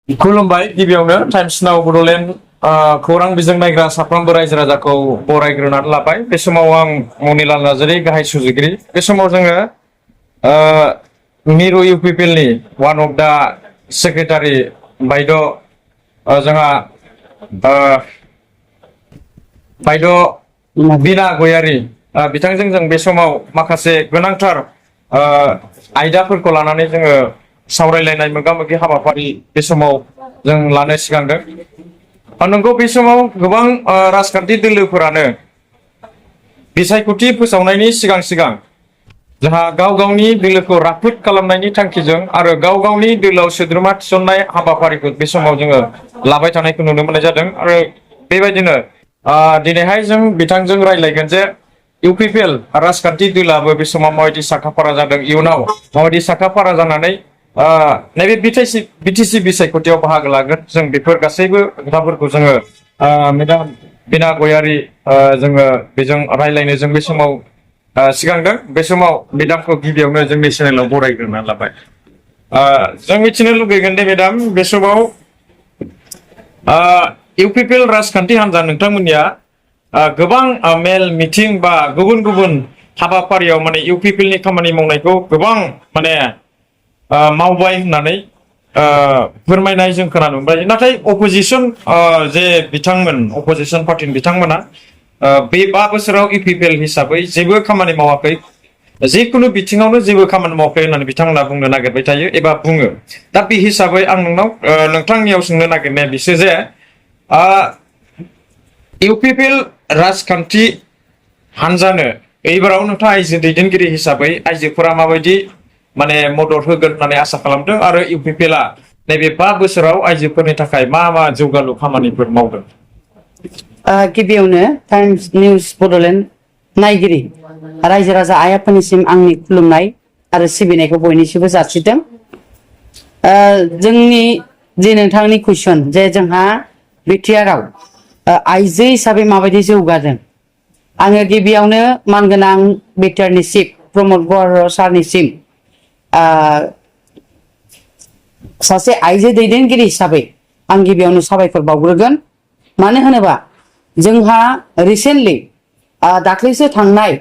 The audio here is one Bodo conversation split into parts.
खुलुमबाय गिबियावनो टाइम्स नाउ बड'लेण्ड खौरां बिजों नायग्रा साफ्रोमबो रायजो राजाखौ बरायग्रोनानै लाबाय। बे समाव आं मनिलाल नार्जारी गाहाय सुजुगिरि। बे समाव जोङो मिरु इउपिपिएलनि वान अफ दा सेक्रेटारि बायद' जोंहा बायद' बिना गयारी बिथांजों जों बे समाव माखासे गोनांथार आयदाफोरखौ लानानै जोङो सावरायलायनाय मोगा-मोगि हाबाफारि बे समाव जों लानो सिगांदों। नंगौ बे समाव गोबां राजखान्थि दोलोफोरानो बिसायख'थि फोसावनायनि सिगां सिगां जोंहा गाव गावनि दोलोखौ राफोद खालामनायनि थांखिजों आरो गाव गावनि दोलोआव सोद्रोमा थिसननाय हाबाफारिखौ बे समाव जोङो लाबाय थानायखौ नुनो मोननाय जादों। आरो बेबायदिनो दिनैहाय जों बिथांजों रायज्लायगोन जे इउपिपिएल राजखान्थि दोलोआबो बे समाव माबायदि साखाफारा जादों, इयुनाव माबायदि साखाफारा जानानै नैबे बिटिसि बिसायख'थियाव बाहागो लागोन। जों बेफोर गासैबो खोथाफोरखौ जोङो मेडाम बिना गयारी जोङो बेजों रायज्लायनो जों बे समाव सिगांदों। बे समाव मेडामखौ गिबियावनो जोंनि चेनेलाव बरायग्रोना लाबाय। जों मिथिनो लुगैगोन दे मेडाम, बे समाव इउपिपिएल राजखान्थि हान्जा नोंथांमोननिया गोबां मेल मिटिं बा गुबुन गुबुन हाबाफारियाव माने इउपिपिएलनि खामानि मावनायखौ गोबां माने मावबाय होननानै फोरमायनाय जों खोनानो मोनबाय। नाथाय अपोजिसन जे बिथांमोन अपोजिसन पार्टिनि बिथांमोना बे 5 बोसोराव इउपिपिएल हिसाबै जेबो खामानि मावाखै, जिखुनु बिथिङावनो जेबो खामानि मावाखै होननानै बिथांमोना बुंनो नागिरबाय थायो एबा बुङो। दा बे हिसाबै आं नोंथांनियाव सोंनो नागिरनाया बिसो जे इउपिपिएल राजखान्थि हान्जानो एबाराव नोंथाङा आइजो दैदेनगिरि हिसाबै आइजोफोरा माबायदि माने मदद होगोन होननानै आसा खालामदों आरो इउपिपिएलआ नैबे 5 बोसोराव आइजोफोरनि थाखाय मा मा जौगालु खामानिफोर मावदों? गिबियावनो टाइम्स निउस बड'लेण्ड नायगिरि रायजो राजा आइ आफानिसिम आंनि खुलुमनाय आरो सिबिनायखौ बयनिसिमबो जासिदों। जोंनि जे नोंथांनि कुइसन जे जोंहा बिटिआरआव आइजो हिसाबै माबायदि जौगादों, आङो गिबियावनो मानगोनां बिटिआरनि चिफ प्रमद बर सारनिसिम सासे आइजो दैदेनगिरि हिसाबै आं गिबियावनो साबायखर बावग्रोगोन। मानो होनोबा जोंहा रिसेन्टलि दाख्लैसो थांनाय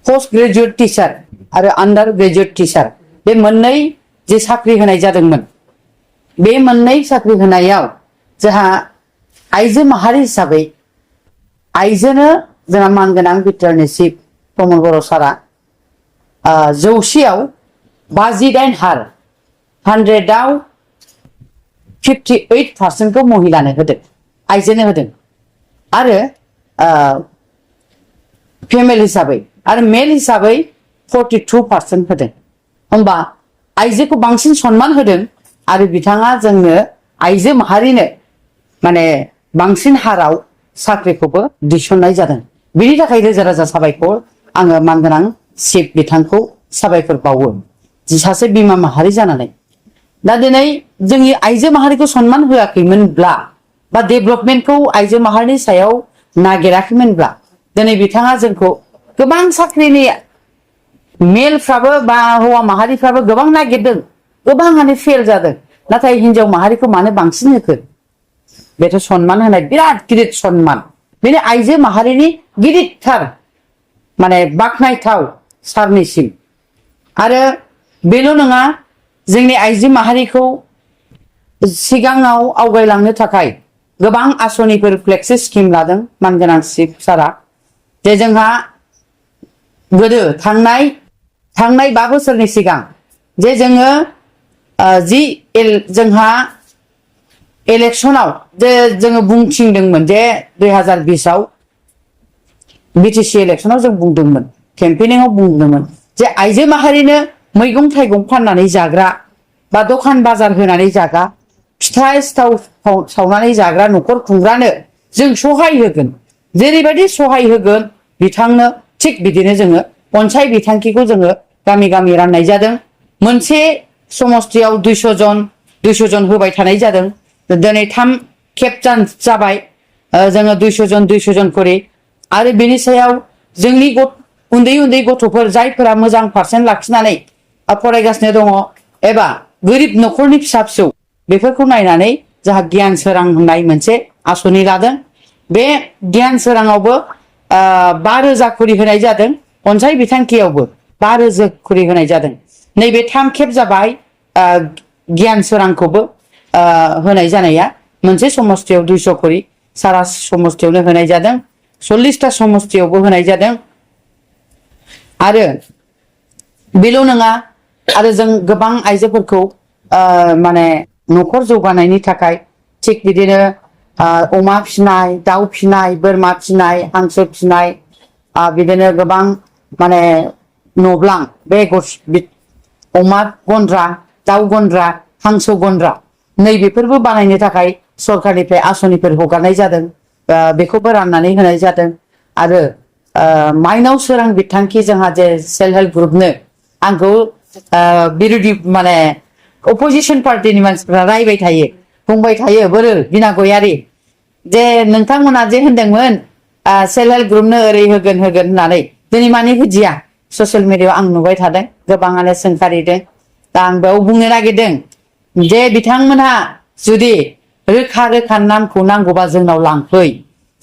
पोस्ट ग्रेजुएट टिचार आरो आन्डार ग्रेजुएट टिचार बे मोननै जे साख्रि होनाय जादोंमोन, बे मोननै साख्रि होनायाव जोंहा आइजो माहारि हिसाबै आइजोनो जोंहा मानगोनां बिटिआरनि चिफ प्रमद बर सारा 100आव 58 हार 100आव 58% महिलानो होदों, आइजोनो होदों। आरो फेमेल हिसाबै आरो मेल हिसाबै 42% होदों। होमबा आइजोखौ बांसिन सन्मान होदों आरो बिथाङा जोंनो आइजो माहारिनो माने बांसिन हाराव साख्रिखौबो दिसननाय जादों। बिनि थाखाय रोजा रोजा साबायखर आङो मानगोनां चिफ बिथांखौ साबायखर बावो जि सासे बिमा माहारि जानानै। दा दिनै जोंनि आइजो माहारिखौ सन्मान होआखैमोनब्ला बा डेभेलपमेन्टखौ आइजो माहारिनि सायाव नागिराखैमोनब्ला दिनै बिथाङा जोंखौ गोबां साख्रिनि मेलफ्राबो बा हौवा माहारिफ्राबो गोबां नागिरदों, गोबाङानो फेल जादों। नाथाय हिनजाव माहारिखौ मानो बांसिन होखो? बेथ' सन्मान होनाय बिराद गिदिर सन्मान। बेनो आइजो माहारिनि गिदिरथार माने बाख्नायथाव सारनिसिम। आरो बेल' नङा, जोंनि आइजो माहारिखौ सिगाङाव आवगायलांनो थाखाय गोबां आसनिफोर फ्लेक्सि स्किम लादों मानगोनां चिफ सारा। जे जोंहा गोदो थांनाय 5 बोसोरनि सिगां जे जोङो जोंहा इलेक्शनाव जे जोङो बुंथिंदोंमोन जे 2020आव बिटिसि इलेक्शनाव जों बुंदोंमोन, केम्पेनिंआव बुंदोंमोन जे आइजो माहारिनो मैगं थाइगं फाननानै जाग्रा बा दखान बाजार होनानै जाग्रा, फिथा सिथाव सावनानै जाग्रा न'खर खुंग्रानो जों सहाय होगोन। जेरैबायदि सहाय होगोन बिथांनो थिग बिदिनो जोङो अनसाय बिथांखिखौ जोङो गामि गामि राननाय जादों। मोनसे समस्थियाव 200 जन होबाय थानाय जादों। दिनै 3 खेब जाबाय जोङो 200 जन करि। आरो बेनि सायाव जोंनि उन्दै उन्दै गथ'फोर जायफोरा मोजां पारसेन्ट लाखिनानै फरायगासिनो दङ एबा गोरिब न'खरनि फिसा फिसौ बेफोरखौ नायनानै जोंहा गियान सोरां होननाय मोनसे आसनि लादों। बे गियान सोराङावबो 5,000 खरि होनाय जादों। अनसाय बिथांखियावबो 5,000 खरि होनाय जादों। नैबे 3 खेब जाबाय गियान सोरांखौबो होनाय जानाया। मोनसे समस्तियाव 200 खरि सारा समस्तियावनो होनाय जादों। 40टा समस्तियावबो होनाय जादों। आरो बेल' नङा, आरो जों गोबां आइजोफोरखौ माने न'खर जौगानायनि थाखाय थिग बिदिनो अमा फिनाय, दाउ फिनाय, बोरमा फिनाय, हांसो फिनाय, बिदिनो गोबां माने न'ब्लां अमा गन्द्रा, दाउ गन्द्रा, हांसो गन्द्रा नैबेफोरबो बानायनो थाखाय सरकारनिफ्राय आसनिफोर हगारनाय जादों। बेखौबो राननानै होनाय जादों। आरो माइनाव सोरां बिथांखि जोंहा जे सेल्फ हेल्प ग्रुपनो आंखौ बिरोधि माने अपोजिशन पार्टिनि मानसिफ्रा रायबाय थायो, बुंबाय थायो, बोरो बिना गयारि जे नोंथांमोना जे होनदोंमोन सेल्फ हेल्प ग्रुपनो ओरै होगोन होननानै दिनै मानो होदिया? ससियेल मिडियायाव आं नुबाय थादों, गोबाङानो सोंखारिदों। दा आं बेयाव बुंनो नागिरदों जे बिथांमोनहा जुदि रोखा रोखा नामखौ नांगौबा जोंनाव लांफै,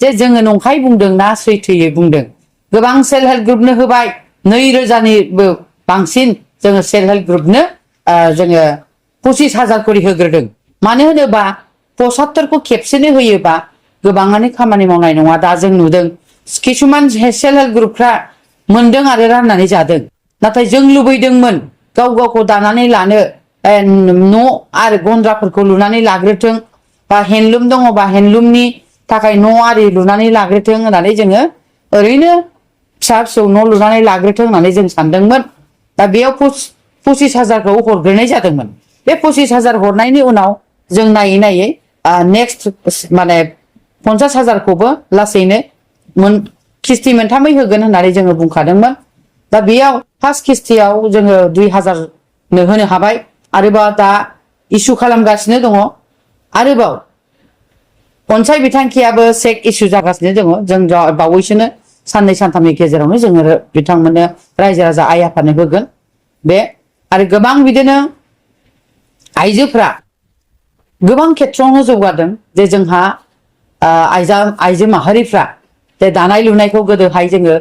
जे जोङो नंखाय बुंदों ना सैथोयै बुंदों। गोबां सेल्फ हेल्प ग्रुपनो होबाय, 2,000निबो बांसिन जोङो सेल्फ हेल्प ग्रुपनो जोङो 25,000 खरि होग्रोदों। मानो होनोबा 75खौ खेबसेनो होयोबा गोबाङानो खामानि मावनाय नङा। दा जों नुदों किसुमान सेल्फ हेल्प ग्रुपफ्रा मोनदों आरो राननानै जादों। नाथाय जों लुबैदोंमोन गाव गावखौ दानानै लानो, न' आरो गन्द्राफोरखौ लुनानै लाग्रोथों, बा हेन्दलुम दङबा हेन्दलुमनि थाखाय न' आरि लुनानै लाग्रोथों होननानै जोङो ओरैनो फिसा फिसौ न' लुनानै लाग्रोथों होननानै जों सानदोंमोन। दा बेयाव 25,000खौ हरग्रोनाय जादोंमोन। बे 25,000 हरनायनि उनाव जों नायै नायै नेक्स्ट माने 50,000खौबो लासैनो किस्ति मोनथामै होगोन होननानै जोङो बुंखादोंमोन। दा बेयाव फार्स्ट किस्तियाव जोङो 2,000नो होनो हाबाय। आरोबाव दा इसु खालामगासिनो दङ। आरोबाव अनसाय बिथांखियाबो चेक इसु जागासिनो दङ। जों बावैसोनो साननै सानथामनि गेजेरावनो जोङो बिथांमोननो रायजो राजा आइ आफानो होगोन। बे आरो गोबां बिदिनो आइजोफ्रा गोबां खेथ्रआवनो जौगादों। जे जोंहा आइजो माहारिफ्रा जे दानाय लुनायखौ गोदोहाय जोङो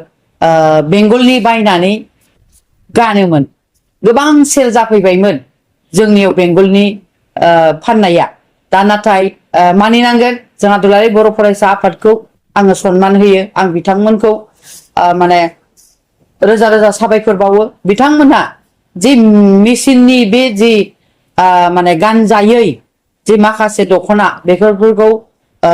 बेंगलनि बायनानै गानोमोन, गोबां सेल जाफैबायमोन जोंनियाव बेंगलनि फाननाया। दा नाथाय मानिनांगोन, जोंहा दुलाराय बर' फरायसा आफादखौ आङो सनमान होयो। आं बिथांमोनखौ माने रोजा रोजा साबायखर बावो। बिथांमोनहा जि मेसिननि बे जि माने गानजायै जि माखासे दख'ना बेफोरखौ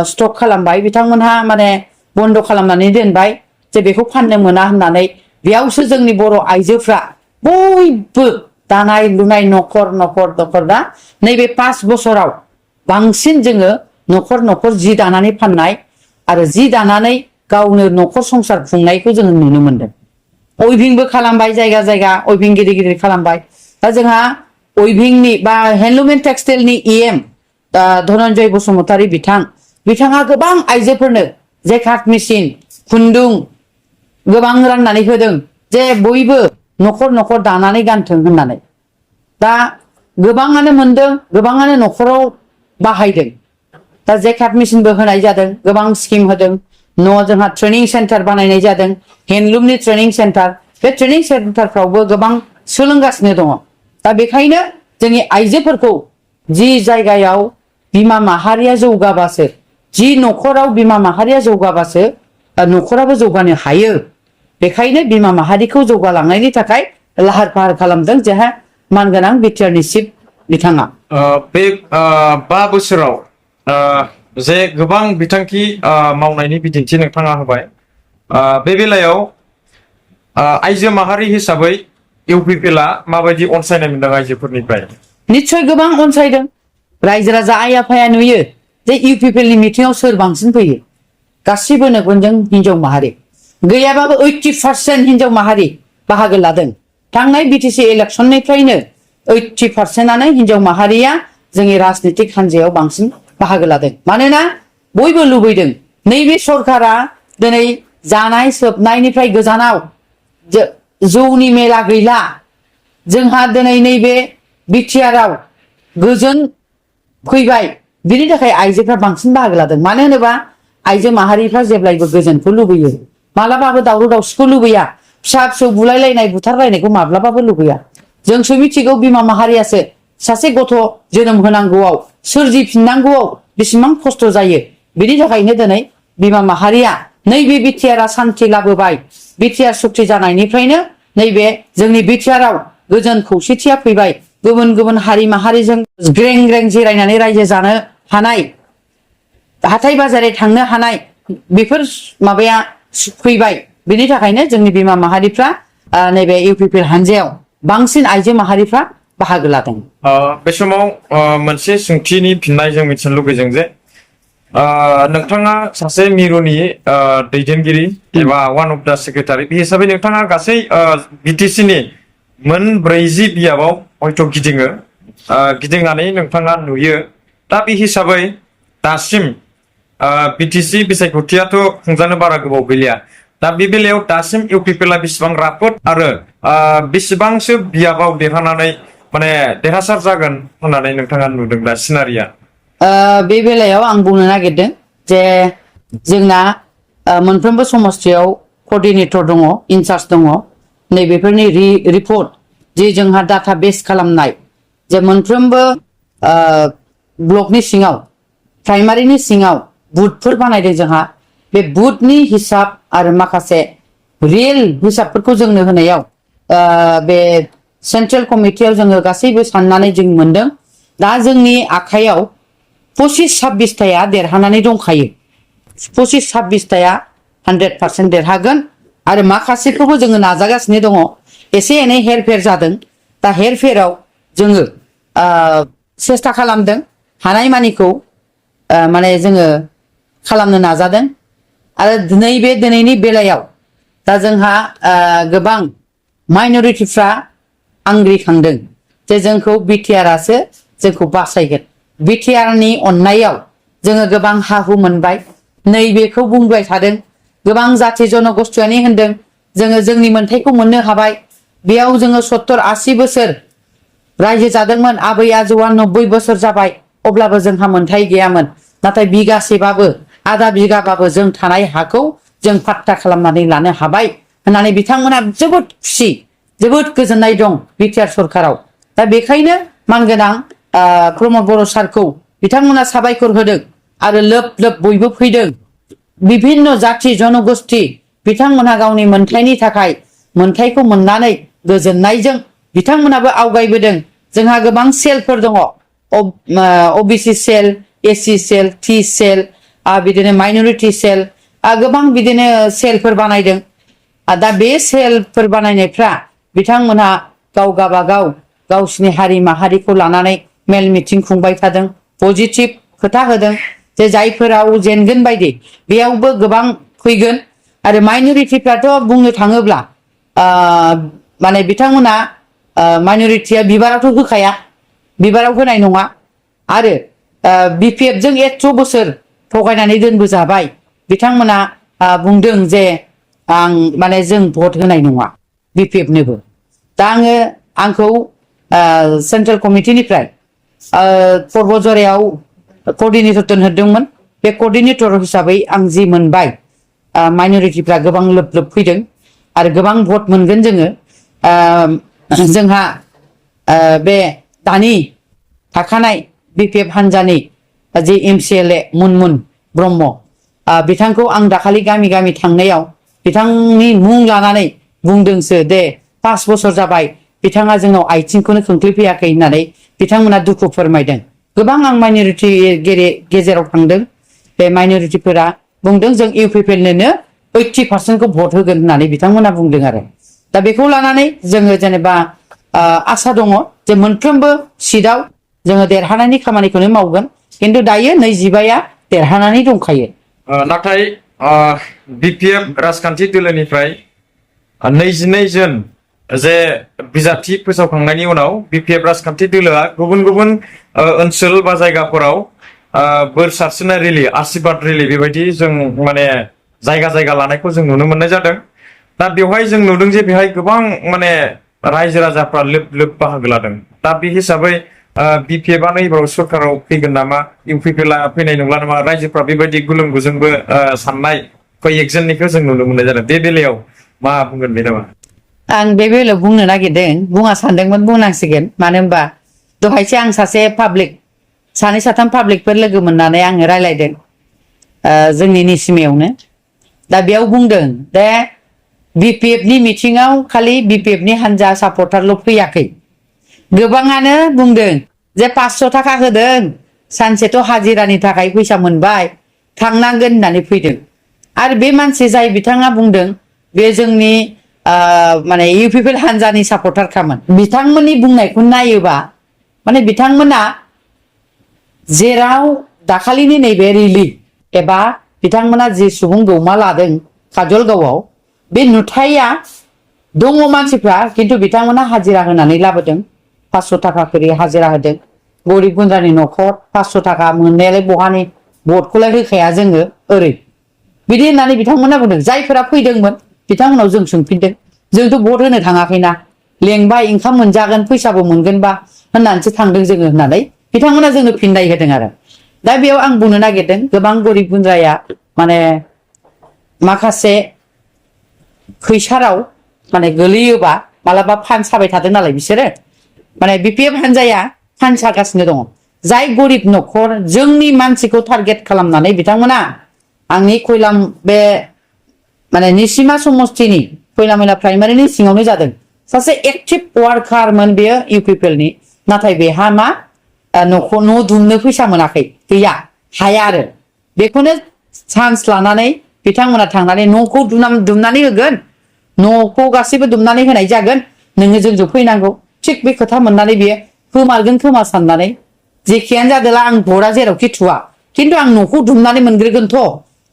स्टक खालामबाय, बिथांमोनहा माने बन्द' खालामनानै दोनबाय जे बेखौ फाननो मोना होननानै। बेयावसो जोंनि बर' आइजोफ्रा बयबो दानाय लुनाय न'खर दा नैबे 5 बोसोराव बांसिन जोङो न'खर न'खर जि दानानै फाननाय आरो जि दानानै गावनो न'खर संसार खुंनायखौ जोङो नुनो मोनदों। उइभिंबो खालामबाय, जायगा जायगा उइभिं गिदिर गिदिर खालामबाय। दा जोंहा उइभिंनि बा हेन्दलुम एन्ड टेक्सटाइलनि EM धनन्जय बसुमतारी बिथाङा गोबां आइजोफोरनो जेकाट मेसिन, खुन्दुं गोबां राननानै होदों जे बयबो न'खर न'खर दानानै गानथों होननानै। दा गोबाङानो मोनदों, गोबाङानो न'खराव बाहायदों। दा जेकाट मेसिनबो होनाय जादों, गोबां स्किम होदों। जोंहा ट्रेनिं सेन्टार बानायनाय जादों, हेन्दलुमनि ट्रेनिं सेन्टार। बे ट्रेनिं सेन्टारफ्रावबो गोबां सोलोंगासिनो दङ। दा बेखायनो जोंनि आइजोफोरखौ जि जायगायाव बिमा माहारिया जौगाबासो, जि न'खराव बिमा माहारिया जौगाबासो न'खराबो जौगानो हायो। बेखायनो बिमा माहारिखौ जौगालांनायनि थाखाय लाहार फाहार खालामदों जोंहा मानगोनां बिटिआरनि चिफ बिथाङा। बे 5 बोसोराव जे गोबां बिथांखि मावनायनि बिदिन्थि नोंथाङा होबाय। बे बेलायाव आइजो माहारि हिसाबै UPPLआ माबायदि अनसायनाय मोनदों आइजोफोरनिफ्राय? निस्सय गोबां अनसायदों। रायजो राजा आइ आफाया नुयो जे UPPLनि मिटिंआव सोर बांसिन फैयो। गासिबो नुगोनजों हिनजाव माहारि गैयाबाबो 80% हिनजाव माहारि बाहागो लादों। थांनाय BTC इलेक्सननिफ्रायनो 80%आनो हिनजाव माहारिया जोंनि राजनीतिक हान्जायाव बांसिन बाहागो लादों। मानोना बयबो लुबैदों नैबे सरकारा दिनै जानाय सोबनायनिफ्राय गोजानाव, जौनि मेला गैला। जोंहा दिनै नैबे बिटिआरआव गोजोन फैबाय बिनि थाखाय आइजोफ्रा बांसिन बाहागो लादों मानो होनोबा आइजो माहारिफ्रा जेब्लायबो गोजोनखौ लुबैयो मालाबाबो दावराव दावसिखौ लुबैया फिसा फिसौ बुलायलायनाय बुथारलायनायखौ माब्लाबाबो लुबैया जोंसो मिथिगौ बिमा माहारियासो सासे गथ' जोनोम होनांगौआव सोरजिफिननांगौआव बेसेबां खस्थ' जायो बिनि थाखायनो दिनै बिमा माहारिया नैबे बिटिआरआ सान्थि लाबोबाय बिटिआर सुक्ति जानायनिफ्रायनो नैबे जोंनि बिटिआरआव गोजोन खौसेथिया फैबाय गुबुन गुबुन हारि माहारिजों ग्रें ग्रें जिरायनानै रायजो जानो हानाय हाथाय बाजारै थांनो हानाय बेफोर माबाया फैबाय बिनि थाखायनो जोंनि बिमा माहारिफ्रा नैबे इउपिपिएल हानजायाव बांसिन आइजो माहारिफ्रा बाहागो लादों बे समाव मोनसे सोंथिनि फिननाय जों मिथिनो लुगैदों जे नोंथाङा सासे मिरुनि दैदेनगिरि एबा वान अफ दा सेक्रेटारि बे हिसाबै नोंथाङा गासै बिटिसिनि मोन 40 बियाबाव हयथ' गिदिङो गिदिंनानै नोंथाङा नुयो दा बे हिसाबै दासिम बिटिसि बिसायख'थियाथ' खुंजानो बारा गोबाव गैलिया दा बे बेलायाव दासिम इउपिपिएलआ बेसेबां राफोद आरो बेसेबांसो बियाबाव देरहानानै माने देरहासार जागोन होननानै नोंथाङा नुदों दा सिनारिया बे बेलायाव आं बुंनो नागिरदों जे जोंना मोनफ्रोमबो समस्थियाव कर्डिनेटर दङ इनचार्ज दङ नैबेफोरनि रिपर्ट जे जोंहा डाटा बेस खालामनाय जे मोनफ्रोमबो ब्लकनि सिङाव प्राइमारिनि सिङाव बुथफोर बानायदों जोंहा बे बुथनि हिसाब आरो माखासे रियेल हिसाबफोरखौ जोंनो होनायाव बे सेन्ट्रेल कमिटियाव जोङो गासैबो साननानै जों मोनदों दा जोंनि आखायाव 25-26थाया देरहानानै दंखायो 25-26थाया 100% देरहागोन आरो माखासेखौबो जोङो नाजागासिनो दङ एसे एनै हेरफेर जादों दा हेरफेराव जोङो सेस्था खालामदों हानायमानिखौ माने जोङो खालामनो नाजादों आरो दिनैनि बेलायाव दा जोंहा गोबां माइनरिटिफ्रा आंग्रिखांदों जे जोंखौ बिटिआरआसो जोंखौ बासायगोन बिटिआरनि अननायाव जोङो गोबां हा-हु मोनबाय नैबेखौ बुंबाय थादों गोबां जाथि जनगोष्ठीयानो होनदों जोङो जोंनि मोनथायखौ मोननो हाबाय बेयाव जोङो 70-80 बोसोर रायजो जादोंमोन आबै आजौआ 90 बोसोर जाबाय अब्लाबो जोंहा मोनथाय गैयामोन नाथाय बिगासेबाबो आधा बिगाबाबो जों थानाय हाखौ जों पाट्टा खालामनानै लानो हाबाय होननानै बिथांमोना जोबोद खुसि जोबोद गोजोननाय दं बिटिआर सरकाराव दा बेखायनो मानगोनां प्रमद बर' सारखौ बिथांमोना साबायखर होदों आरो लोब लोब बयबो फैदों विभिन्न जाथि जनगोष्ठी बिथांमोनहा गावनि मोनथायनि थाखाय मोनथायखौ मोननानै गोजोननायजों बिथांमोनाबो आवगायबोदों जोंहा गोबां सेलफोर दङ ओबिसि सेल एससि सेल टि सेल बिदिनो माइनरिटि सेल गोबां बिदिनो सेलफोर बानायदों दा बे सेलफोर बानायनायफ्रा बिथांमोनहा गावगाबागाव गावसिनि हारि माहारिखौ लानानै मेल मिटिं खुंबाय थादों पजिटिभ खोथा होदों जे जायफोराव जेनगोन बायदि बेयावबो गोबां फैगोन आरो माइनरिटिफ्राथ' बुंनो थाङोब्ला माने बिथांमोना माइनरिटिया बिबारावथ' होखाया बिबाराव होनाय नङा आरो बिपिएफजों 100 बोसोर थगायनानै दोनबोजाबाय बिथांमोना बुंदों जे आं माने जों भट होनाय नङा बिपिएफनोबो दा आंखौ सेन्ट्रेल कमिटिनिफ्राय पर्बजरायाव कर्डिनेटर दोनहरदोंमोन बे कर्डिनेटर हिसाबै आं जि मोनबाय माइनरिटिफ्रा गोबां लोब लोब फैदों आरो गोबां भट मोनगोन जोङो जोंहा बे दानि थाखानाय बिपिएफ हान्जानि जि एमसिएलए मुनमुन ब्रह्म बिथांखौ आं दाखालि गामि गामि थांनायाव बिथांनि मुं लानानै बुंदोंसो दे 5 बोसोर जाबाय बिथाङा जोंनाव आइथिंखौनो खोंख्लैफैयाखै होननानै बिथांमोना दुखु फोरमायदों गोबां आं माइनरिटि गेजेराव थांदों बे माइनरिटिफोरा बुंदों जों इउपिपिएलनो 80%खौ भट होगोन होननानै बिथांमोना बुंदों आरो दा बेखौ लानानै जोङो जेनेबा आसा दङ जे मोनफ्रोमबो सिटआव जोङो देरहानायनि खामानिखौनो मावगोन खिन्थु दायो 25आ देरहानानै दंखायो नाथाय बिपिएफ राजखान्थि दोलोनिफ्राय 22 जन जे बिजाथि फोसावखांनायनि उनाव बिपिएफ राजखान्थि दोलोआ गुबुन गुबुन ओनसोल बा जायगाफोराव बोर सारस्रिनाय रेलि आशीर्बाद रेलि बेबायदि जों माने जायगा जायगा लानायखौ जों नुनो मोननाय जादों दा बेवहाय जों नुदों जे बेहाय गोबां माने रायजो राजाफ्रा लोब लोब बाहागो लादों दा बे हिसाबै बिपिएफआनो एबाराव सरकाराव फैगोन नामा इउपिपि फैनाय नंला नामा रायजोफ्रा बेबायदि गुलुं गुजुंबो साननाय कय-एक्सननिखौ जों नुनो मोननाय जादों बे बेलायाव मा बुंगोन मेडामा? आं बे बेलायाव बुंनो नागिरदों बुङा सानदोंमोन बुंनांसिगोन मानो होनबा दहायसो आं सासे पाब्लिक सानै साथाम पाब्लिकफोर लोगो मोननानै आङो रायलायदों जोंनि निसिमायावनो दा बेयाव बुंदों दे बिपिएफनि मिटिङाव खालि बिपिएफनि हान्जा सापर्टारल' फैयाखै गोबाङानो बुंदों जे 500 थाखा होदों सानसेथ' हाजिरानि थाखाय फैसा मोनबाय थांनांगोन होननानै फैदों आरो बे मानसि जाय बिथाङा बुंदों बे जोंनि माने इउपिपिएल हान्जानि सापर्टारखामोन बिथांमोननि बुंनायखौ नायोबा माने बिथांमोना जेराव दाखालिनि नैबे रिलिफ एबा बिथांमोना जि सुबुं गौमा लादों काजलगावआव बे नुथाया दङ मानसिफ्रा खिन्थु बिथांमोना हाजिरा होनानै लाबोदों 500 थाखा करि हाजिरा होदों गरिब गुन्द्रानि न'खर 500 थाखा मोननायालाय बहानि भटखौलाय होखाया जोङो ओरै बिदि होननानै बिथांमोना बुंदों जायफोरा फैदोंमोन बिथांमोनाव जों सोंफिनदों जोंथ' भट होनो थाङाखैना लेंबाय ओंखाम मोनजागोन फैसाबो मोनगोनबा होननानैसो थांदों जोङो होननानै बिथांमोना जोंनो फिननाय होदों आरो दा बेयाव आं बुंनो नागिरदों गोबां गरिब गुन्द्राया माने माखासे खैसाराव माने गोलैयोबा मालाबा फान साबाय थादों नालाय बिसोरो माने बिपिएफ हान्जाया फान सागासिनो दङ जाय गरिब न'खर जोंनि मानसिखौ टारगेट खालामनानै बिथांमोना आंनि खैलाम बे माने निसिमा समस्तिनि खैलामैला प्राइमारिनि सिङावनो जादों सासे एक्टिभ वार्कारमोन बेयो इउपिपिएलनि नाथाय बेहा मा न' दुमनो फैसा मोनाखै गैया हाया आरो बेखौनो चान्स लानानै बिथांमोना थांनानै न'खौ दुमनानै होगोन न'खौ गासैबो दुमनानै होनाय जागोन नोङो जोंजों फैनांगौ थिग बे खोथा मोननानै बियो गोमागोन खोमा साननानै जेखियानो जादोला आं भटआ जेरावखि थुवा खिन्थु आं न'खौ दुमनानै मोनग्रोगोनथ'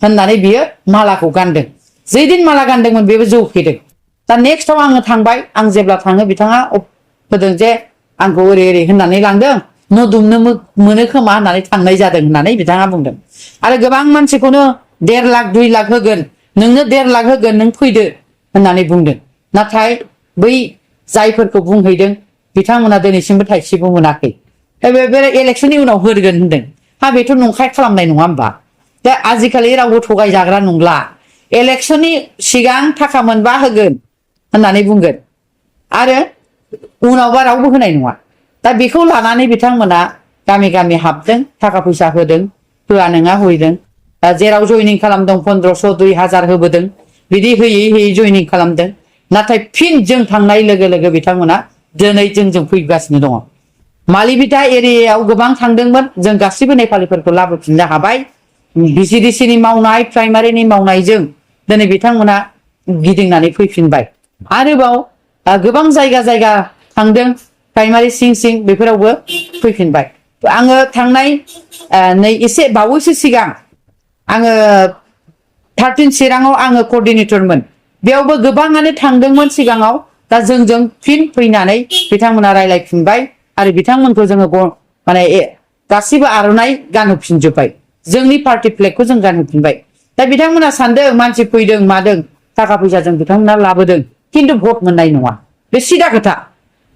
होननानै बियो मालाखौ गानदों जैदिन माला गानदोंमोन बेबो जौ फेदों दा नेक्स्टआव आङो थांबाय आं जेब्ला थाङो बिथाङा होदों जे आंखौ ओरै ओरै होननानै लांदों न' दुमनो मोनो खोमा होननानै थांनाय जादों होननानै बिथाङा बुंदों आरो गोबां मानसिखौनो 1.5 लाख 2 लाख होगोन नोंनो 1.5 लाख होगोन नों फैदो होननानै बुंदों नाथाय बै जायफोरखौ बुंहैदों बिथांमोना दिनैसिमबो थाइसेबो मोनाखै बे इलेक्सननि उनाव होगोन होनदों हा बेथ' नंखाय खालामनाय नङा होमबा दा आजिखालि रावबो थगायजाग्रा नंला इलेक्सननि सिगां थाखा मोनबा होगोन होननानै बुंगोन आरो उनावबा रावबो होनाय नङा दा बेखौ लानानै बिथांमोना गामि गामि हाबदों थाखा फैसा होदों होआ नङा होदों जेराव जयनिं खालामदों 1500 2000 होबोदों बिदि होयै होयै जयनिं खालामदों नाथाय फिन जों थांनाय लोगो लोगो बिथांमोना दिनै जोंजों फैगासिनो दङ मालिबिटा एरियायाव गोबां थांदोंमोन जों गासिबो नेपालिफोरखौ लाबोफिननो हाबाय बिसिडिसिनि मावनाय प्राइमारिनि मावनायजों दिनै बिथांमोना गिदिंनानै फैफिनबाय आरोबाव गोबां जायगा थांदों प्राइमारि सिं बेफोरावबो फैफिनबाय आङो थांनाय नै एसे बावैसो सिगां आङो 13 चिराङाव आङो कोअर्डिनेटरमोन बेयावबो गोबाङानो थांदोंमोन सिगाङाव दा जोंजों फिन फैनानै बिथांमोना रायलायफिनबाय आरो बिथांमोनखौ जोङो माने गासिबो आर'नाइ गानहोफिनजोब्बाय जोंनि पार्टी फ्लेगखौ जों गानहोफिनबाय दा बिथांमोना सानदों मानसि फैदों मादों थाखा फैसाजों बिथांमोना लाबोदों खिन्थु भट मोननाय नङा बे सिदा खोथा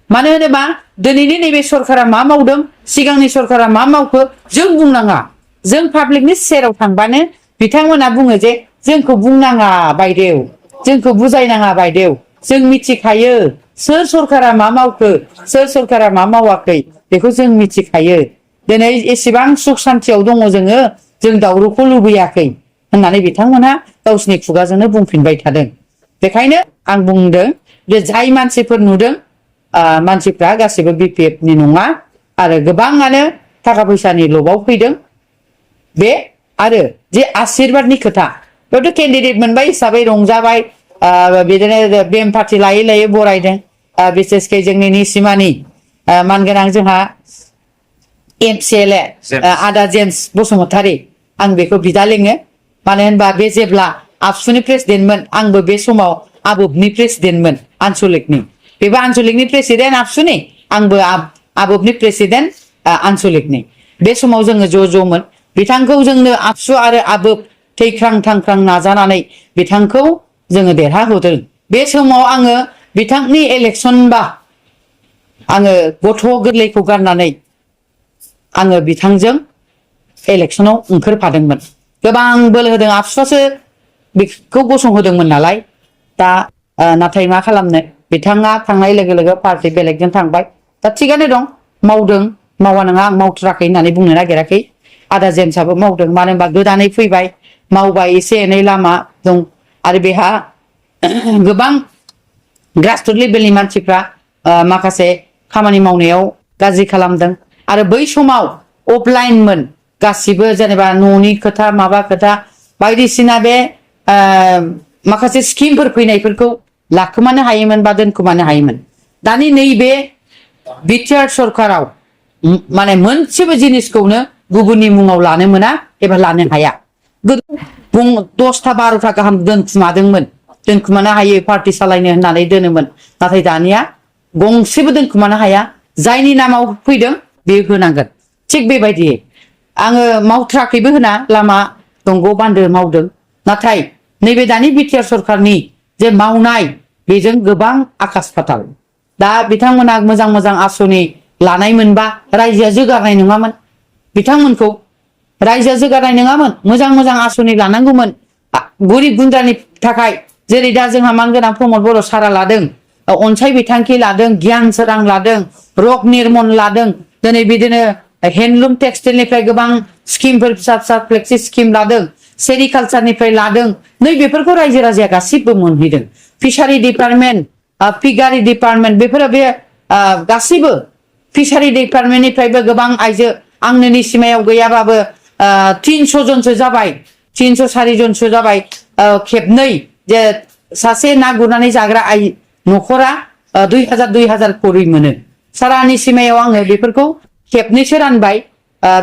मानो होनोबा दिनैनि नैबे सरकारा मा मावदों सिगांनि सरकारा मा मावखो जों बुंनाङा जों पाब्लिकनि सेराव थांबानो बिथांमोना बुङो जे जोंखौ बुंनाङा बायदेव जोंखौ बुजायनाङा बायदेव जों मिथिखायो सोर सरकारा मा मावखो सोर सरकारा मा मावाखै बेखौ जों मिथिखायो दिनै एसेबां सुख सान्थियाव दङ जों दावरावखौ लुबैयाखै होननानै बिथांमोना गावसिनि खुगाजोंनो बुंफिनबाय थादों बेखायनो आं बुंदों जे जाय मानसिफोर नुदों मानसिफ्रा गासिबो बिपिएफनि नङा आरो गोबाङानो थाखा फैसानि लबाव फैदों बे आरो जे आशीर्बादनि खोथा बेयावथ' केन्डिडेट मोनबाय हिसाबै रंजाबाय बिदिनो बेम पार्टि लायै लायै बरायदों बिसेसकै जोंनि निसिमानि मानगोनां जोंहा MCLA आदा जेम्स बसुमतारी आं बेखौ बिदा लिङो मानो होनबा बे जेब्ला आबसुनि प्रेसिडेन्टमोन आंबो बे समाव आबोबनि प्रेसिडेन्टमोन आनसलिकनि बेबो आनसलिकनि प्रेसिडेन्ट आबसुनि आंबो आबोबनि प्रेसिडेन्ट आनसलिकनि बे समाव जोङो ज'मोन बिथांखौ जोंनो आबसु आरो आबोब थैख्रां थांख्रां नाजानानै बिथांखौ जोङो देरहाहोदों बे समाव आङो बिथांनि इलेक्सन बा आङो गथ' गोरलैखौ गारनानै आङो बिथांजों इलेक्सनाव ओंखारफादोंमोन गोबां बोलो होदों आफसुआसो बेखौ गसंहोदोंमोन नालाय दा नाथाय मा खालामनो बिथाङा थांनाय लोगो लोगो पार्टी बेलेगजों थांबाय दा थिगानो दं मावदों मावा नङा आं मावथाराखै होननानै बुंनो नागिराखै आदा जेम्सआबो मावदों मानो होनबा गोदानै फैबाय मावबाय एसे एनै लामा दं आरो बेहा गोबां ग्रासरुट लेभेलनि मानसिफ्रा माखासे खामानि मावनायाव गाज्रि खालामदों आरो बै समाव अफलाइनमोन गासिबो जेनेबा न'नि खोथा माबा खोथा बायदिसिना बे माखासे स्किमफोर फैनायफोरखौ लाखोमानो हायोमोन बा दोनखोमानो हायोमोन दानि नैबे बिटिआर सरकाराव माने मोनसेबो जिनिसखौनो गुबुननि मुङाव लानो मोना एबा लानो हाया 10टा 12टा गाहाम दोनखुमादोंमोन दोनखुमानो हायो पार्टी सालायनो होननानै दोनोमोन नाथाय दानिया गंसेबो दोनखुमानो हाया जायनि नामाव फैदों बे होनांगोन थिग बेबायदियै आङो मावथ्राखैबो होना लामा दंग' बान्दो मावदों नाथाय नैबे दानि बिटिआर सरकारनि जे मावनाय बेजों गोबां आकाश फाताल दा बिथांमोना मोजां मोजां आसनि लानाय मोनबा रायजोआ जौगानाय नङामोन बिथांमोनखौ रायजोआ जौगानाय नङामोन मोजां मोजां आसनि लानांगौमोन गोरिब गुन्द्रानि थाखाय जेरै दा जोंहा मानगोनां प्रमद बर' सारा लादों अनसाय बिथांखि लादों गियान सोरां लादों रक निर्मन लादों दिनै बिदिनो हेन्डलुम टेक्सटाइलनिफ्राय गोबां स्किमफोर फिसा फिसा फ्लेक्सि स्किम लादों सेरिकालचारनिफ्राय लादों नै बेफोरखौ रायजो राजाया गासिबो मोनहैदों फिसारि डिपार्टमेन्ट पिगारि डिपार्टमेन्ट बेफोरो बे गासिबो फिसारि डिपार्टमेन्टनिफ्रायबो गोबां आइजो आंनि सिमायाव गैयाबाबो 300 जनसो जाबाय 300 4 जनसो जाबाय खेबनै जे सासे ना गुरनानै जाग्रा न'खरा 2000 करि मोनो सारानि सिमायाव आङो बेफोरखौ खेबनैसो रानबाय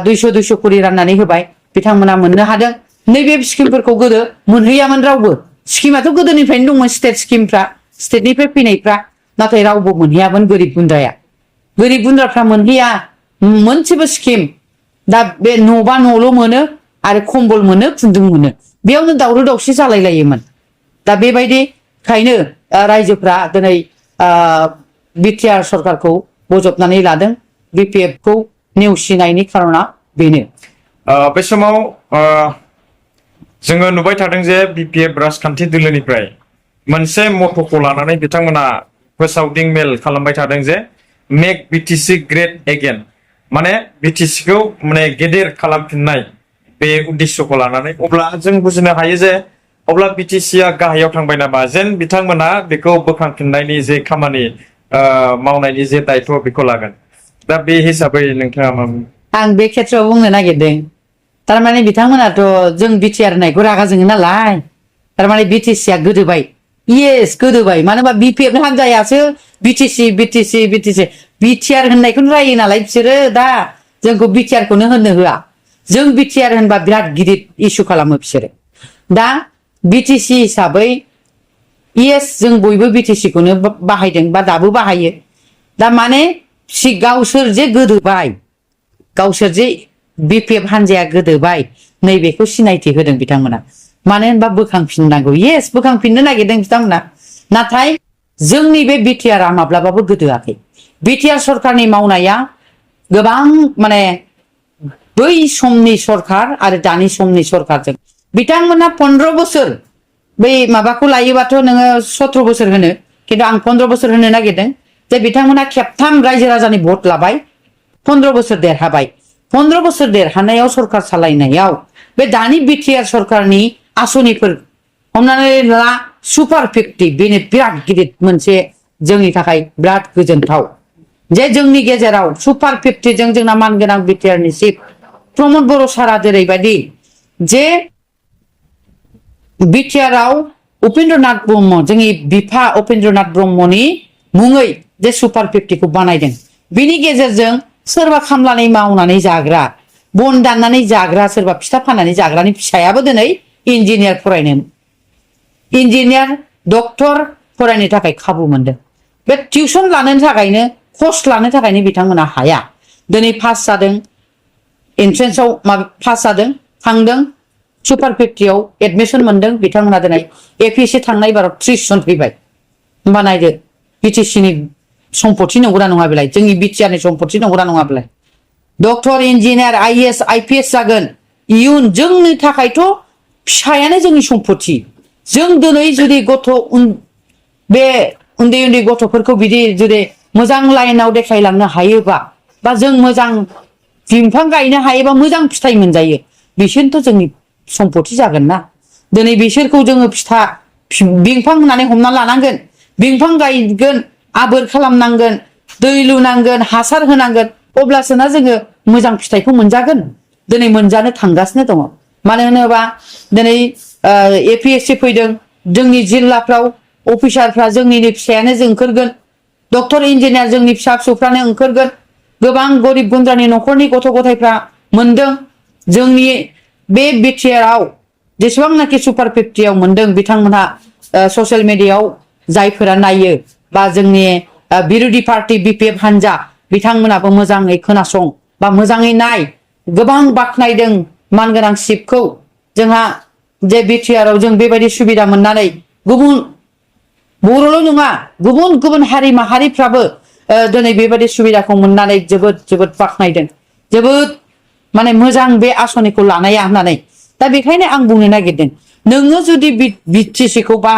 200 करि राननानै होबाय बिथांमोना मोननो हादों नैबे स्किमफोरखौ गोदो मोनहैयामोन रावबो स्किमाथ' गोदोनिफ्रायनो दंमोन स्टेट स्किमफ्रा स्टेटनिफ्राय फैनायफ्रा नाथाय रावबो मोनहैयामोन गोरिब गुन्द्राफ्रा मोनहैया मोनसेबो स्किम दा बे न'बा न'ल' मोनो आरो खम्बल मोनो खुन्दुं मोनो बेयावनो दावराव दावसि जालायलायोमोन दा बेबायदिखायनो रायजोफ्रा दिनै बिटिआर सरकारखौ बजबनानै लादों बिपिएफखौ नेवसिनायनि खारना बेनो बे समाव जोङो नुबाय थादों जे बिपिएफ राजखान्थि दोलोनिफ्राय मोनसे मट'खौ लानानै बिथांमोना फोसावदिं मेल खालामबाय थादों जे मेक बिटिसि ग्रेट एगेन माने बिटिसिखौ माने गेदेर खालामफिननाय बे उद्देश्यखौ लानानै अब्ला जों बुजिनो हायो जे अब्ला बिटिसिआ गाहायाव थांबाय नामा जेन बिथांमोना बेखौ बोखांफिननायनि जे खामानि मावनायनि जे दायथ' बेखौ लागोन दा बे हिसाबै नोंथाङा मा आं बे खेथ्रआव बुंनो नागिरदों थारमाने बिथांमोनाथ' जों बिटिआर होननायखौ रागा जोङो नालाय थारमाने बिटिसिआ गोदोबाय येस गोदोबाय मानो होनबा बिपिएफ हान्जायासो बिटिसि बिटिआर होननायखौनो रायो नालाय बिसोरो दा जोंखौ बिटिआरखौनो होननो होआ जों बिटिआर होनबा बिराद गिदिर इस्यु खालामो बिसोरो दा बिटिसि हिसाबै येस जों बयबो बिटिसिखौनो बाहायदों बा दाबो बाहायो दा माने गावसोर जे गोदोबाय गावसोर जे बिपिएफ हान्जाया गोदोबाय नैबेखौ सिनायथि होदों बिथांमोना मानो होनबा बोखांफिननांगौ येस बोखांफिननो नागिरदों बिथांमोना नाथाय जोंनि बे बिटिआरआ माब्लाबाबो गोदोआखै बिटिआर सरकारनि मावनाया गोबां माने बै समनि सरकार आरो दानि समनि सरकारजों बिथांमोना 15 बोसोर बै माबाखौ लायोबाथ' नोङो 17 बोसोर होनो खिन्थु आं 15 बोसोर होनो नागिरदों जे बिथांमोना खेबथाम रायजो राजानि भट लाबाय 15 बोसोर देरहाबाय 15 बोसोर देरहानायाव सरकार सालायनायाव बे दानि बिटिआर सरकारनि आसनिफोर हमनानै ला सुपार 50 बेनो बिराद गिदिर मोनसे जोंनि थाखाय बिराद गोजोनथाव जे जोंनि गेजेराव सुपार 50 जों जोंना मानगोनां बिटिआरनि चिफ प्रमद बर' सारा जेरैबायदि जे बिटिआरआव उपेन्द्रनाथ ब्रह्म जोंनि बिफा उपेन्द्रनाथ ब्रह्मनि मुङै जे सुपार 50 खौ बानायदों बिनि गेजेरजों सोरबा खामलानै मावनानै जाग्रा बन दाननानै जाग्रा सोरबा फिथा फाननानै जाग्रानि फिसायाबो दिनै इन्जिनियार फरायनो इन्जिनियार डक्टर फरायनो थाखाय खाबु मोनदों बे टिउसन लानो थाखायनो कर्स लानो थाखायनो बिथांमोना हाया दिनै पास जादों एन्ट्रेन्सआव पास जादों थांदों सुपार 50 आव एडमिसन मोनदों बिथांमोना दिनै एपिएससि थांनाय बाराव 30 जन फैबाय होमबा नायदो बिटिसिनि सम्पति नंगौना नङा बेलाय जोंनि बिटिआरनि सम्पति नंगौना नङा बेलाय डक्टर इन्जिनियार IAS IPS जागोन इयुन जोंनि थाखायथ' फिसायानो जोंनि सम्पति जों दिनै जुदि बे उन्दै उन्दै गथ'फोरखौ बिदि जुदि मोजां लाइनाव देखायलांनो हायोबा बा जों मोजां बिफां गायनो हायोबा मोजां फिथाइ मोनजायो बिसोरनोथ' जोंनि सम्पति जागोन ना दिनै बिसोरखौ जोङो बिफां होननानै हमना लानांगोन बिफां गायगोन आबोर खालामनांगोन दै लुनांगोन हासार होनांगोन अब्लासो ना जोङो मोजां फिथाइखौ मोनजागोन दिनै मोनजानो थांगासिनो दङ मानो होनोबा दिनै APSC फैदों जोंनि जिल्लाफ्राव अफिसारफ्रा जोंनिनो फिसायानो जों ओंखारगोन डक्टर इन्जिनियार जोंनि फिसा फिसौफ्रानो ओंखारगोन गोबां गरिब गुन्द्रानि न'खरनि गथ' गथायफ्रा मोनदों जोंनि बे बिटिआरआव जेसेबांनाखि सुपार 50आव मोनदों बिथांमोनहा ससियेल मिडियायाव जायफोरा नायो बा जोंनि बिरोधी पार्टी BPF हान्जा बिथांमोनाबो मोजाङै खोनासं बा मोजाङै नाय गोबां बाख्नायदों मानगोनां सिपखौ जोंहा जे बिटिआरआव जों बेबायदि सुबिदा मोननानै गुबुन बर'ल' नङा गुबुन गुबुन हारि माहारिफ्राबो दिनै बेबायदि सुबिदाखौ मोननानै जोबोद जोबोद बाख्नायदों जोबोद माने मोजां बे आसनिखौ लानाया होननानै दा बेखायनो आं बुंनो नागिरदों नोङो जुदि BTCखौ बा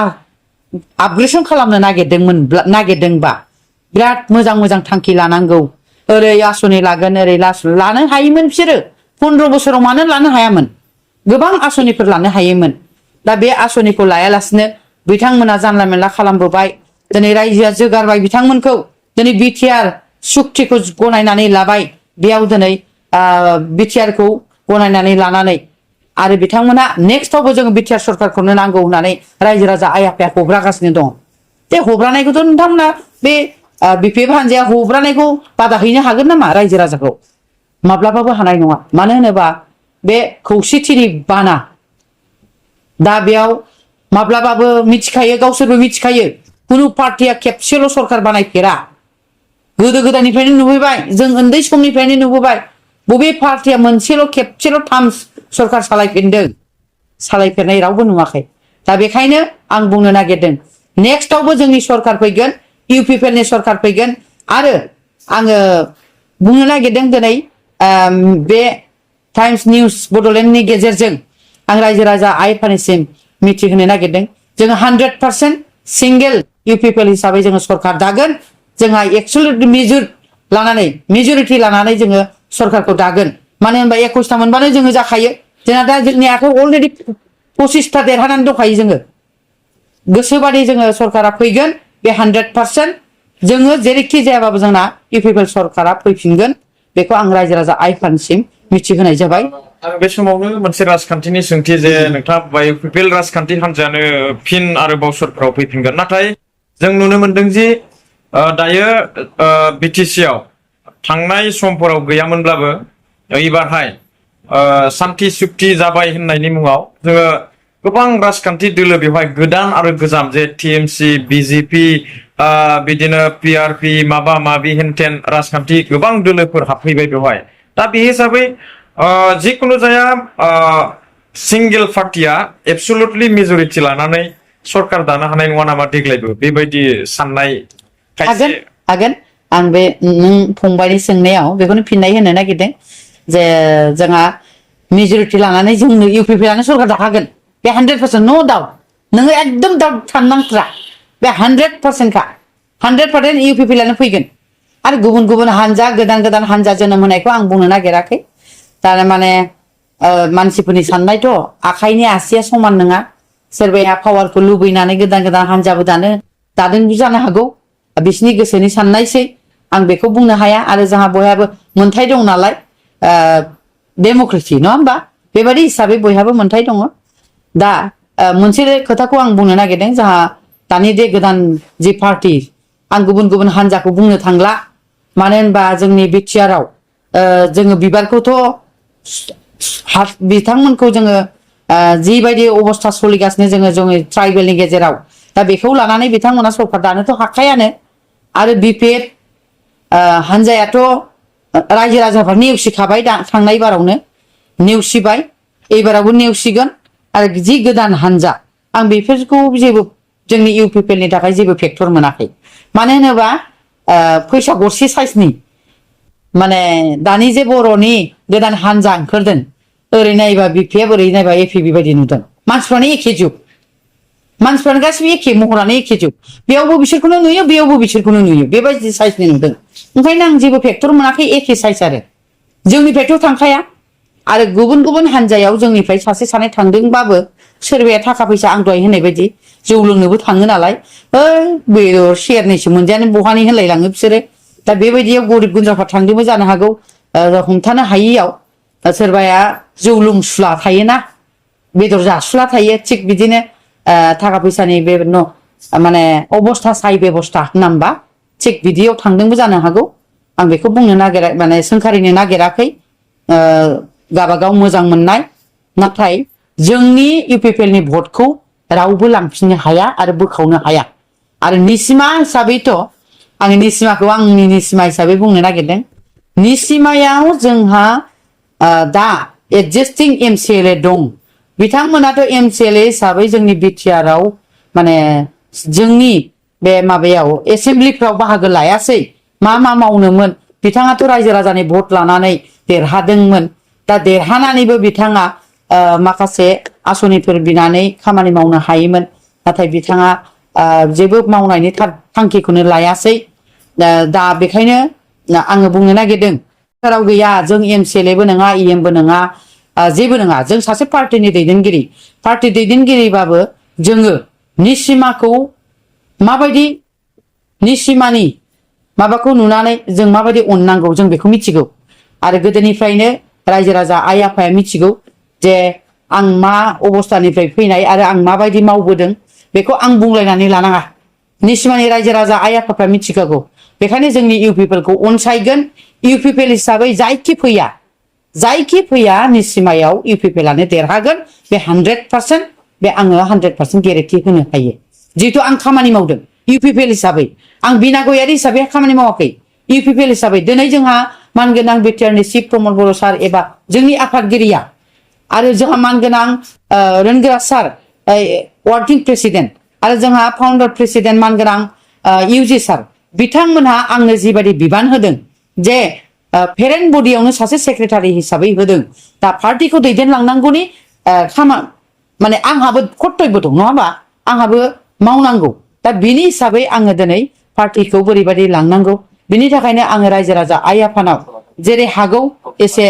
आपग्रेसन खालामनो नागिरदोंबा बिराद मोजां मोजां थांखि लानांगौ ओरै आसनि लागोन ओरै लानो हायोमोन बिसोरो 15 बोसोराव मानो लानो हायामोन गोबां आसनिफोर लानो हायोमोन दा बे आसनिखौ लायालासिनो बिथांमोना जानला मेनला खालामबोबाय दिनै रायजोआ जोगारबाय बिथांमोनखौ दिनै बिटिआर सुक्तिखौ गनायनानै लाबाय बेयाव दिनै बिटिआरखौ गनायनानै लानानै आरो बिथांमोना नेक्स्टआवबो जोङो बिटिआर सरकारखौनो नांगौ होननानै रायजो राजा आइ आफाया हब्रागासिनो दङ बे हब्रानायखौथ' नोंथांमोना बे BPF हान्जाया हब्रानायखौ बादा हैनो हागोन नामा रायजो राजाखौ माब्लाबाबो हानाय नङा मानो होनोबा बे खौसेथिनि बाना दा बेयाव माब्लाबाबो मिथिखायो गावसोरबो मिथिखायो कुनु पार्टिया खेबसेल' सरकार बानायफेरा गोदो गोदायनिफ्रायनो नुबोबाय जों उन्दै समनिफ्रायनो नुबोबाय बबे पार्टिया खेबसेल' थाम सरकार सालायफेरनाय रावबो नुवाखै दा बेखायनो आं बुंनो नागिरदों नेक्स्टआवबो जोंनि सरकार फैगोन UPPLनि सरकार फैगोन आरो आङो बुंनो नागिरदों दिनै बे टाइम्स निउस बड'लेण्डनि गेजेरजों आं रायजो राजा आइ आफानिसिम मिथिहोनो नागिरदों जोङो 100% सिंगेल UPPL हिसाबै जोङो सरकार दागोन जोंहा एबसुलुट मेजरिटि लानानै जोङो सरकारखौ दागोन मानो होनबा 21टा मोनबानो जोङो जाखायो जोंहा दा जोंनि आखायाव अलरेडि 25टा देरहानानै दंखायो जोङो गोसोबादि जोङो सरकारा फैगोन बे 100% जोङो जेरैखि जायाबाबो जोंना UPPL सरकारा फैफिनगोन बेखौ आं रायजो राजा आइ आफानिसिम मिथिहोनाय जाबाय आरो बे समावनो मोनसे राजखान्थिनि सोंथि जे नोंथाङा बुंबाय UPPL राजखान्थि हान्जायानो फिन आरोबाव सरकाराव फैफिनगोन नाथाय जों नुनो मोनदों जि दायो BTCआव थांनाय समफोराव गैयामोनब्लाबो एबारहाय सान्थि सुक्ति जाबाय होननायनि मुङाव जोङो गोबां राजखान्थि दोलो बेवहाय गोदान आरो गोजाम जे TMC BJP बिदिनो PRP माबा माबि हेनथेन राजखान्थि गोबां दोलोफोर हाबफैबाय बेवहाय दा बे हिसाबै जिखुनु जाया सिंगेल पार्टिया एबसुलुटलि मेजरिटि लानानै सरकार दानो हानाय नङा नामा देग्लायबो बेबायदि साननाय हागोन आं बे नों फंबायनि सोंनायाव बेखौनो फिननाय होनो नागिरदों जे जोंहा मेजरिटि लानानै जोंनो UPPLआनो सरकार दाखागोन बे 100% नो डाउट नोङो एकदम डाउट साननांथ्रा बे 100% खा 100% UPPLआनो फैगोन आरो गुबुन गुबुन हान्जा गोदान गोदान हान्जा जोनोम होनायखौ आं बुंनो नागिराखै तारमाने मानसिफोरनि साननायथ' आखाइनि आसिया समान नङा सोरबाया पावारखौ लुबैनानै गोदान गोदान हान्जाबो दादों जानो हागौ बिसिनि गोसोनि साननायसै आं बेखौ बुंनो हाया आरो जोंहा बयहाबो मोनथाय दं नालाय डेम'क्रेसि नङा होमबा बेबायदि हिसाबै बयहाबो मोनथाय दङ दा मोनसे खोथाखौ आं बुंनो नागिरदों जोंहा दानि बे गोदान जि पार्टि आं गुबुन गुबुन हान्जाखौ बुंनो थांला मानो होनबा जोंनि बिटिआरआव जोङो बिबारखौथ' बिथांमोनखौ जोङो जिबायदि अबस्था सोलिगासिनो जोङो ट्राइबेलनि गेजेराव दा बेखौ लानानै बिथांमोना सरकार दानोथ' हाखायानो आरो BPF हान्जायाथ' रायजो राजाफ्रा नेवसिखाबाय थांनाय बारावनो नेवसिबाय एबारावबो नेवसिगोन आरो जि गोदान हान्जा आं बेफोरखौ जेबो जोंनि UPPLनि थाखाय जेबो फेक्टर मोनाखै मानो होनोबा फैसा गरसे साइजनि माने दानि जे बर'नि गोदान हानजा ओंखारदों ओरै नायबा बिपिएफ ओरै नायबा एपि बेबायदि नुदों मानसिफ्रानो एखे जुग मानसिफ्रानो गासिबो एखे महरानो एखे जुग बेयावबो बिसोरखौनो नुयो बेयावबो बिसोरखौनो नुयो बेबायदि साइजनि नुदों ओंखायनो आं जेबो फेक्टर मोनाखै एखे साइज आरो जोंनिफ्रायथ' थांखाया आरो गुबुन गुबुन हानजायाव जोंनिफ्राय सासे सानै थांदोंबाबो सोरबाया थाखा फैसा आं दहाय होननाय बायदि जौ लोंनोबो थाङो नालाय बेदर सेरनैसो मोनजायानो बहानि होनलायलाङो बिसोरो दा बेबायदियाव गरिब गुन्द्राफ्रा थांदोंबो जानो हागौ हमथानो हायियाव सोरबाया जौ लोंसुला थायोना बेदर जासुला थायो थिग बिदिनो थाखा फैसानि बे माने अबस्था साय बेबस्था होननांबा थिग बिदियाव थांदोंबो जानो हागौ आं बेखौ बुंनो नागिरा माने सोंखारिनो नागिराखै गाबागाव मोजां मोननाय नाथाय जोंनि इउपिपिएलनि भटखौ रावबो लांफिननो हाया आरो बोखावनो हाया आरो निसिमा हिसाबैथ' आं निसिमाखौ आंनि निसिमा हिसाबै बुंनो नागिरदों निसिमायाव जोंहा दा एडजास्टिं एमसिएलए दं बिथांमोनाथ' एमसिएलए हिसाबै जोंनि बिटिआरआव माने जोंनि बे माबायाव एसेम्ब्लिफ्राव बाहागो लायासै मा मावनोमोन बिथाङाथ' रायजो राजानि भट लानानै देरहादोंमोन दा देरहानानैबो बिथाङा माखासे आसनिफोर बिनानै खामानि मावनो हायोमोन नाथाय बिथाङा जेबो मावनायनि थांखिखौनो लायासै दा बेखायनो आङो बुंनो नागिरदों राव गैया जों एमसिएलएबो नङा इएमबो नङा जेबो नङा जों सासे पार्टिनि दैदेनगिरि पार्टि दैदेनगिरिबाबो जोङो निसिमाखौ माबायदि निसिमानि माबाखौ नुनानै जों माबायदि अननांगौ जों बेखौ मिथिगौ आरो गोदोनिफ्रायनो रायजो राजा आइ आफाया मिथिगौ जे आं मा अबस्थानिफ्राय फैनाय आरो आं माबायदि मावबोदों बेखौ आं बुंलायनानै लानाङा निसिमानि रायजो राजा आइ आफाफ्रा मिथिखागौ बेखायनो जोंनि इउपिपिएलखौ अनसायगोन इउपिपिएल हिसाबै जायखि फैया निसिमायाव इउपिपिएलआनो देरहागोन बे 100% बे आङो 100% गेरेन्टि होनो हायो जिहेतु आं खामानि मावदों इउपिपिएल हिसाबै आं बिना गयारि हिसाबै खामानि मावाखै इउपिपिएल हिसाबै दिनै जोंहा मानगोनां बिटिआरनि चिफ प्रमद बर' सार एबा जोंनि आफादगिरिया आरो जोंहा मानगोनां रोनगोरा सार वार्किं प्रेसिडेन्ट आरो जोंहा फाउन्डार प्रेसिडेन्ट मानगोनां इउजि सार बिथांमोनहा आंनो जिबायदि बिबान होदों जे पेरेन्ट बडियावनो सासे सेक्रेटारि हिसाबै होदों दा पार्टिखौ दैदेनलांनांगौनि माने आंहाबो कर्तब्य दं नङा होमबा आंहाबो मावनांगौ दा बिनि हिसाबै आङो दिनै पार्टिखौ बोरैबायदि लांनांगौ बिनि थाखायनो आङो रायजो राजा आइ आफानाव जेरै हागौ एसे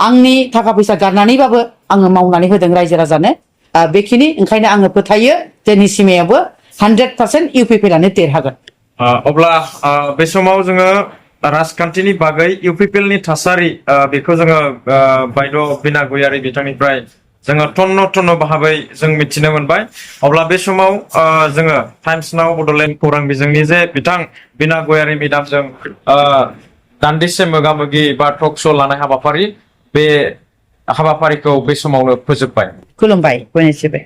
आंनि थाखा फैसा गारनानैबाबो आङो मावनानै होदों रायजो राजानो बेखिनि ओंखायनो आङो फोथायो जे निसिमायाबो 100% इउपिपिएलआनो देरहागोन अब्ला बे समाव जोङो राजखान्थिनि बागै इउपिपिएलनि थासारि बेखौ जोङो बायद' बिना गयारि बिथांनिफ्राय जोङो टन्न भाबै जों मिथिनो मोनबाय अब्ला बे समाव जोङो टाइम्स नाव बड'लेण्ड खौरां बिजोंनि जे बिथां बिना गयारि मेडामजों दान्दिसे मोगा-मोगि बा टक श' लानाय हाबाफारि बे हाबाफारिखौ बे समावनो फोजोबबाय खुलुमबाय बयनिसिमबो